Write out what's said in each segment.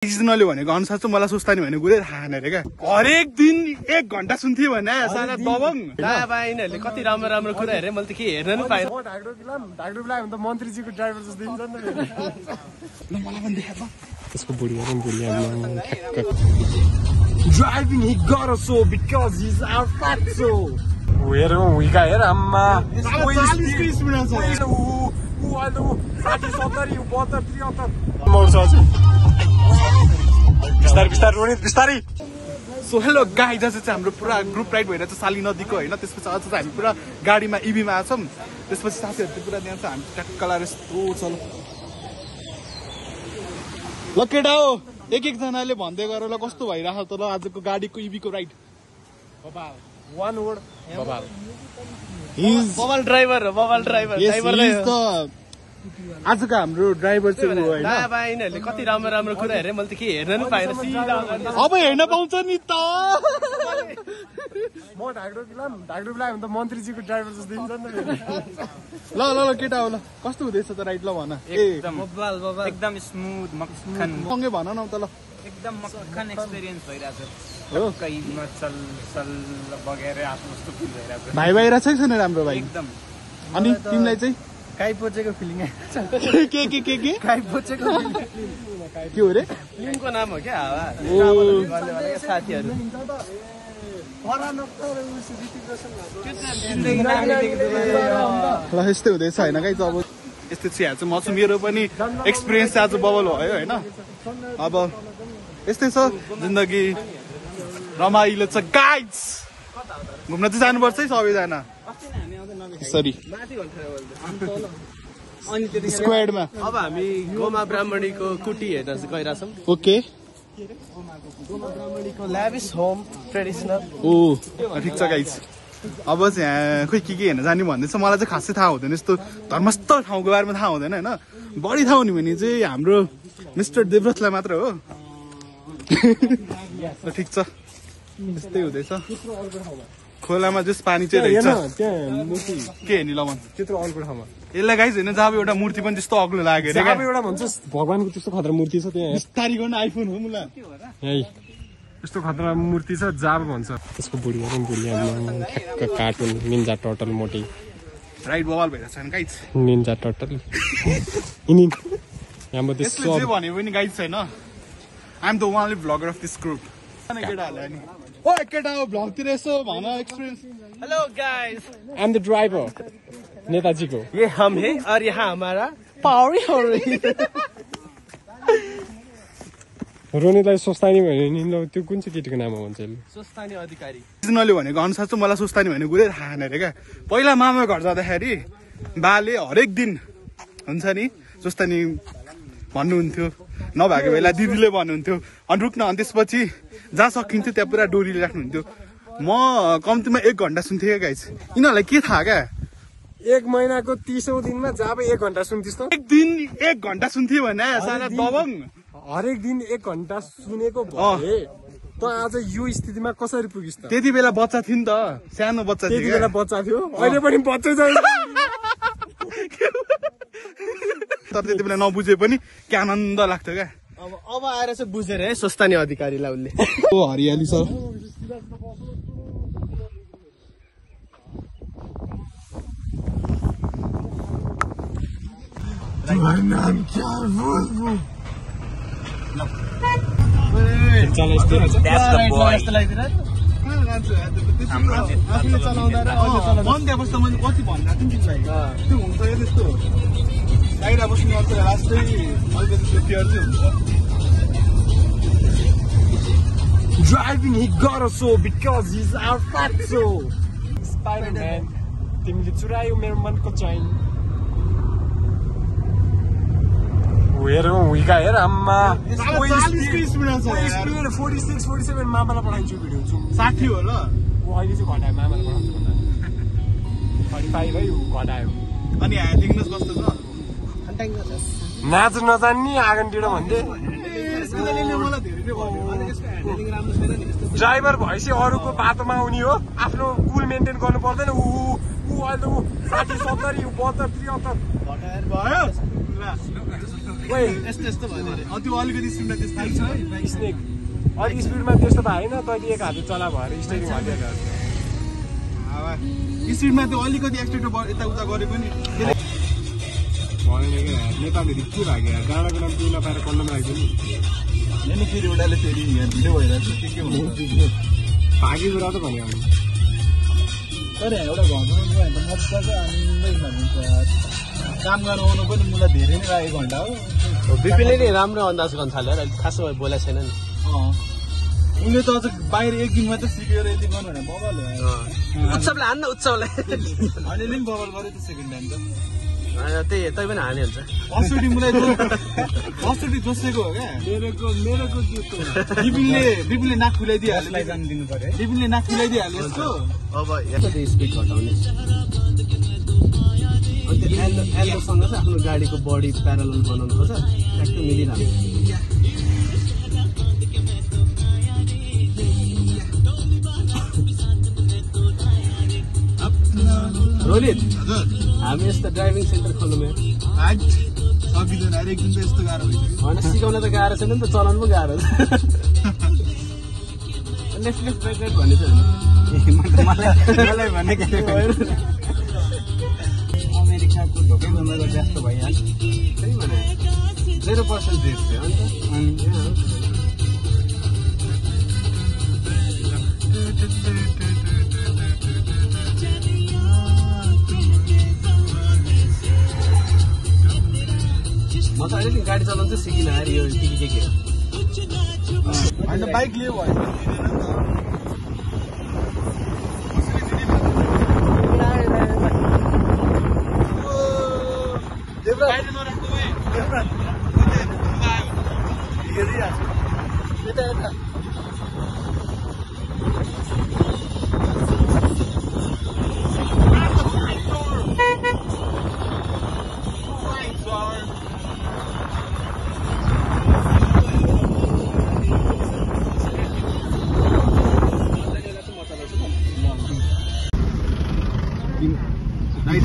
सिजनले भनेको अनुसार चाहिँ मलाई सुस्तानी भनेको कुरै थाहा छैन रे क्या। हरेक दिन 1 घण्टा सुन्थे भने सारा दबङ यिनीहरूले कति राम्रो राम्रो कुरा हेरे मैले त के हेर्न नि पाएन। ढाक्रो बिलायो भने त मन्त्रीजीको ड्राइभर जस्तो देखिन्छ नि ल मलाई पनि देखा त त्यसको बुढिया पनि बुढिया driving he got us so because he's our fatso हेर हुइका हेर अम्मा 40 को स्पिडमा छ बिस्तारै रोनित बिस्तारै। सो हेलो गाइज आज चाहिँ हाम्रो पुरा ग्रुप राइड भएर चाहिँ साली नदीको होइन, त्यसपछि अझ चाहिँ हामी पुरा गाडीमा इभीमा आछौँ। त्यसपछि साथीहरू चाहिँ पुरा त्यहाँ छ, हामी ट्याक्क लाएर यस्तो चल ल केटा हो एक एकजनाले भन्दै गर ल कस्तो भइरहेको त ल आजको गाडीको इभीको राइड। वान वर्ड बबाल ड्राइभर हो, बबाल ड्राइभर आजको हाम्रो ड्राइभर चाहिँ हो होइन। यिनीहरूले कति राम्रो राम्रो कुरा हेरे मैले त के हेर्न नि पाएन। अब हेर्न पाउँछ नि त म ढाक्रो बिलायो भने त मन्त्रीजीको ड्राइभर जस्तो देखिन्छ नि ल ल ल केटा हो ल कस्तो हुँदैछ त राइड ल भन। एकदम स्मुथ मक्खन सँगै भन न त ल। एकदम मक्खन एक्सपिरियन्स भइरहेको हो छ। कहीमा चल चल बगेर आफ्नो जस्तो फिल भइरहेको छ। भाइ बाहिर छैन राम्रो भाइ। एकदम अनि तिमीलाई चाहिँ काई पोचेको फिलिङ के काई पोचेको के हो रे फिल्मको नाम हो क्या हावा साथीहरू ल यस्तै हुँदैछ होइन गाइज। अब यस्तो चिया चाहिँ म चाहिँ मेरो पनि एक्सपिरियन्स चाहिँ आज बबल भयो होइन। अब यस्तै छ जिन्दगी रमाइलो छ गाइज। घुम्न चाहिँ जानुपर्छ है सबैजना सरी स्क्वाडमा। अब हामी गोमा ब्राह्मणीको कुटी हेर्न गइरहेछौँ। Okay lavish home traditional. ओ ठिक छ गाइज। अब चाहिँ यहाँ खोइ के हेर्न जाने भन्दै छ, मलाई चाहिँ खासै थाहा हुँदैन यस्तो धर्मस्थल ठाउँको बारेमा थाहा हुँदैन होइन। बढी थाहा हुने भने चाहिँ हाम्रो मिस्टर देवव्रतलाई मात्र हो। ठिक छ यस्तै हुँदैछ। खोलामा जस पानी चाहिँ रहेछ के हेर्ने ल भन्छ त्यत्रो अग्लो ठाउँमा यसलाई गाइज होइन जब एउटा मूर्ति पनि त्यस्तो अग्लो लाग्यो रे। एउटा भन्छ भगवानको त्यस्तो खतरा मूर्ति छ त्यहाँ। बिस्तारी गर्न आइफोन हो मुला यही यस्तो खतरा मूर्ति छ जाब भन्छ। त्यसको बुढिया पनि बुढिया ठ्याक्क कार्टुन निन्जा टर्टल मोटी राइट बवाल भइरहेको छैन गाइज। निन्जा टर्टल यिनी हाम्रो त्यो यसले जे भने पनि गाइज छैन I am the only vlogger of this group. केटाहरूलाई नि ओ केटा हो भ्लगतिर यसो भन experience. Hello guys I am the driver नेताजीको। ये हम है और यहाँ हमारा पावरी हो रही है। रोनीलाई सोस्तानी भन्यो नि ल त्यो कुन चाहिँ केटीको नाम हो भन्छ यसले? सोस्तानी अधिकारी। सिजनले भनेको अनुसार चाहिँ मलाई सुस्तानी भनेको कुरै थाहा छैन रे क्या। पहिला मामा घर जाँदाखेरि बाले हरेक दिन हुन्छ नि सुस्तानी भन्नुहुन्थ्यो, नभएको बेला दिदीले भन्नुहुन्थ्यो अनि रुक्न। अनि त्यसपछि जहाँ सकिन्थ्यो त्यहाँ पुरा डोरीले राख्नुहुन्थ्यो। म कम्तीमा 1 घण्टा सुन्थेँ क्या गाइस। यिनीहरूलाई के थाहा क्या 1 महिनाको 30औं दिनमा जब 1 घण्टा सुन्थिस् त एक दिन 1 घण्टा सुन्थे भने सारा दबङ हरेक दिन 1 घण्टा सुनेको भए त आज यो स्थितिमा कसरी पुगिस् त? त्यति बेला बच्चा थियो नि त, सानो बच्चा थियो। त्यति बेला बच्चा थियो, अहिले पनि बच्चै छ। तर त्यति बेला नबुझे पनि के आनन्द लाग्थ्यो क्या। अब आएर चाहिँ बुझेर है सोस्तानी अधिकारीलाई उसले। ओ हरियाली छ। बन्द अवस्थामा कति भन्दा त्यो हुन्छ त्यस्तो बाहिर बस्नु लास्टै अलिकति केयर चाहिँ हुन्छ। Driving he got us so because he's our fatso Spider-Man तिमीले चुरायो मेरो मनको चैन। हेर हुइका हेर अम्मा 40 स्पिडमा छ। 46 47 मामालाई पठाइन्छु भिडियो 60 हो ल। अहिले चाहिँ घटायो मामालाई पठाउँछु भन्दा 45 है घटायो। अनि यहाँ देख्नुहोस् कस्तो छ नाच नजान्ने आँगन डिँडो भन्दै ड्राइभर भएपछि अरूको बाटोमा आउने हो, आफ्नो कुल मेन्टेन गर्नु पर्दैन। ऊ अहिले 60 70 72 73 भयो। यस्तो यस्तो भयो अरे त्यो अलिकति स्पिडमा त्यस्तो छ है स्नेक अलिक स्पिडमा त्यस्तो त होइन तैँले एक हातले चला भएर स्टेरिङ हल्लिएको स्पिडमा त्यो अलिकति एक्सिडेन्ट यताउता गरेको नि भनेन क्या नेपालीहरू के भाग्यो डाँडाको नाम पिउन पाएर कल्लमा राख्यो नि फेरि एउटाले फेरि यहाँ ढिलो भइरहेको छ के हुन्छ भागी कुरा त भन्यो तर एउटा घरमा गयो भने त मजाको आनन्दै हुन्छ काम गर्न आउनु पनि मलाई धेरै नै लाग्यो घन्टा हो बिपिले नि राम्रो अन्दाज गर्न थाल्यो अहिले खासै बोलेको छैन नि उनले त अझ बाहिर एक दिन मात्रै सिकेर यति गर्नु भने बबल उत्सवले हान्न उत्सवलाई अहिले पनि बबल गर्यो त सेकेन्ड टाइम त त्यही तै पनि हालिहाल्छ अस्ति मलाई अस्ति जोसेको हो क्या मेरोको के बिपिनले नाक खुलाइदिइहाल्यो दिनु पर्यो बिपिनले नाक खुलाइदिइहाल्यो यसको अब यस्तो स्पिड घटाउने अनि त्यो एल्लोसँग चाहिँ आफ्नो गाडीको बडी प्यारल बनाउनु पर्छ ट्याक्कै मिलिरहन्छ रोलित हामी यस्तो ड्राइभिङ सेन्टर खोल्नु मेरो सकिँदैन अरे एक दिन त यस्तो गाह्रो हुन्छ होइन सिकाउन त गाह्रो छैन नि त चलाउनु पनि गाह्रो छ लेफ्ट लेफ्ट राइट राइट भन्ने छ मलाई भन्ने अमेरिकाको ढोकै नम्बर व्यस्त भइहाल्छ त्यही भने 0% रेट थियो अन्त म त अहिले गाडी चलाउनु चाहिँ सिकिनँ अरे यो के होइन बाइक लियो भयो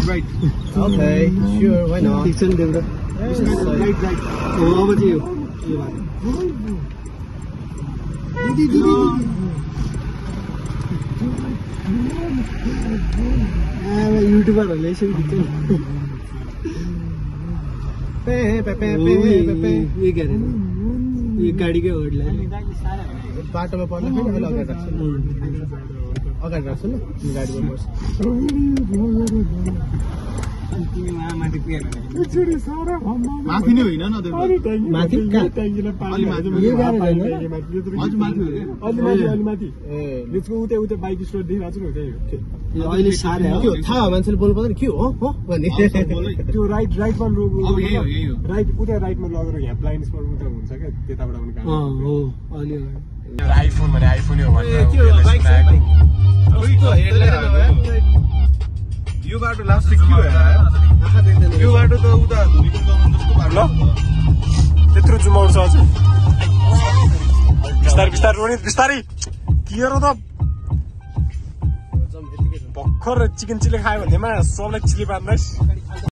Right. Okay, sure, why not? ठिक छ नि देब्रो राइट राइट हो अब चाहिँ यो युट्युबरहरूले यसरी खिच्छ नि गाडीकै ओडलाई बाटोमा पर्दाखेरि अहिले अगाडि राख्छु ल गाडीमा बस्छु माथि नै होइन न माथि उता बाइक स्टोर देखिरहेको छु अहिले साह्रै हो थाहा हो मान्छेले बोल्नु पर्दैन के हो भन्ने त्यो राइटमा राइट उता राइटमा लगेर यहाँ ब्लाइन्ड स्पट उता हुन्छ क्या त्यताबाट पनि हो अहिले आइफोन भने आइफोनै हो यो बाटो लास्ट के भयो यो बाटो त उता धुरीको जमाउन जस्तो बाटो त्यत्रो जुमाउँछ अझ बिस्तारै बिस्तारै रोनी बिस्तारै के र त भर्खर चिकन चिल्ली खायो भनेमा सबलाई चिल्ली पार्दैछ